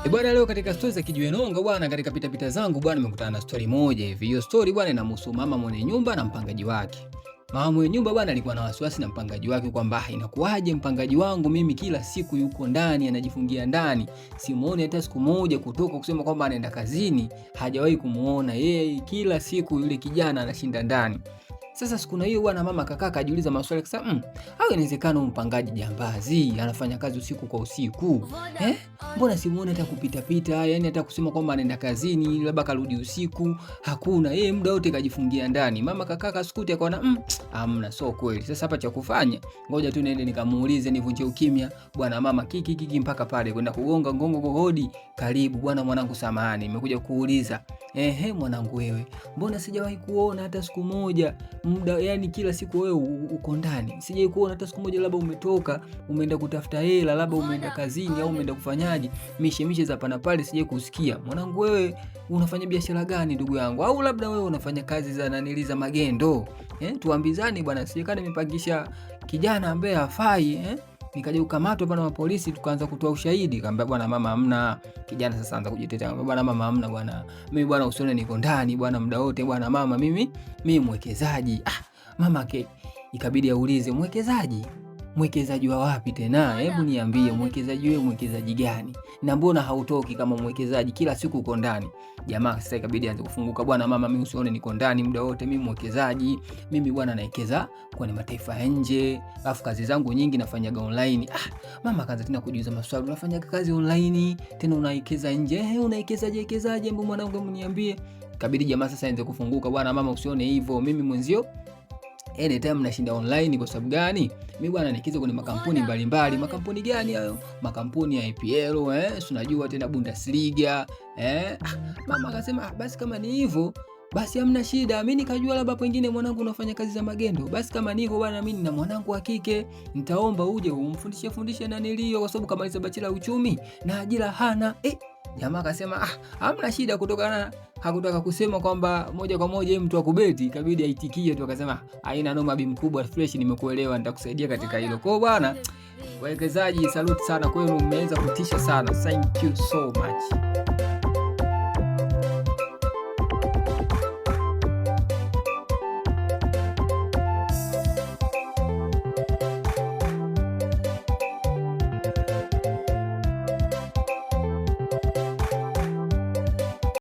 E bwana, leo katika stori za kijiwe bwana, katika pitapita zangu bwana, nimekutana na stori moja hivi. Hiyo stori bwana inamhusu mama mwenye nyumba na mpangaji wake. Mama mwenye nyumba bwana alikuwa na wasiwasi na mpangaji wake kwamba inakuwaje mpangaji wangu mimi kila siku yuko ndani anajifungia ndani, simuoni hata siku moja kutoka kusema kwamba anaenda kazini, hajawahi kumuona yeye, kila siku yule kijana anashinda ndani. Sasa siku na hiyo bwana mama kakaa kajiuliza maswali akasema, au inawezekana mpangaji jambazi anafanya kazi usiku kwa usiku eh? Mbona simuone hata kupita pita, yani hata kusema kwamba anaenda kazini labda karudi usiku, hakuna. Yeye muda wote kajifungia ndani. Mama kakaa kaskuti akaona, amna, sio kweli. Sasa hapa cha kufanya, ngoja tu niende nikamuulize, nivunje ukimya bwana. Mama kiki kiki mpaka pale kwenda kugonga ngongo kwa hodi, karibu bwana, mwanangu, samahani, nimekuja kuuliza. Ehe, mwanangu wewe, mbona sijawahi kuona hata siku moja muda, yani kila siku wewe uko ndani, sijawahi kuona hata siku moja labda umetoka umeenda kutafuta hela, labda umeenda kazini au umeenda kufanyaje, mishemishe za pana pale, sijawahi kusikia. Mwanangu wewe unafanya biashara gani ndugu yangu? Au labda wewe unafanya kazi za nanili za magendo eh? Tuambizane bwana, sijakana nimepangisha kijana ambaye hafai eh? Nikaja kukamatwa bwana na polisi, tukaanza kutoa ushahidi. Kaambia bwana mama hamna. Kijana sasa anza kujitetea, kaambia bwana mama hamna bwana, mimi bwana usione niko ndani bwana muda wote bwana mama, mimi mwekezaji. Ah, mama ke ikabidi aulize mwekezaji mwekezaji wa wapi tena? Hebu niambie, mwekezaji wewe, mwekezaji gani? Na mbona hautoki kama mwekezaji, kila siku uko ndani? Jamaa sasa ikabidi aanze kufunguka, bwana mama, mimi usione niko ndani muda wote, mimi mwekezaji, mimi bwana naekeza kwenye mataifa ya nje, alafu kazi zangu nyingi nafanyaga online. Ah, mama akaanza tena kujiuliza maswali, unafanya kazi online tena unaekeza nje? Eh, unaekezaje ekezaje? Hebu mwanangu, hebu niambie. Ikabidi jamaa sasa aanze kufunguka, bwana mama, usione hivyo, mimi mwenzio anytime nashinda online. Kwa sababu gani? Mimi bwana nikiza kwenye makampuni mbalimbali. Makampuni gani hayo? Makampuni ya EPL, si unajua tena Bundesliga eh. Ah, mama akasema basi kama ni hivyo basi hamna shida. Mimi nikajua labda pengine mwanangu unafanya kazi za magendo. Basi kama ni hivyo bwana, mimi nina mwanangu wa kike, nitaomba uje umfundishe fundishe na nilio, kwa sababu kamaliza bachela uchumi na ajira hana eh. Jamaa akasema ah, hamna shida, kutokana hakutaka kusema kwamba moja kwa moja mtu akubeti, ikabidi aitikie tu, akasema haina noma, bi mkubwa, fresh, nimekuelewa, nitakusaidia katika hilo. Kwa hiyo bwana, wawekezaji, salute sana kwenu, mmeweza kutisha sana. Thank you so much.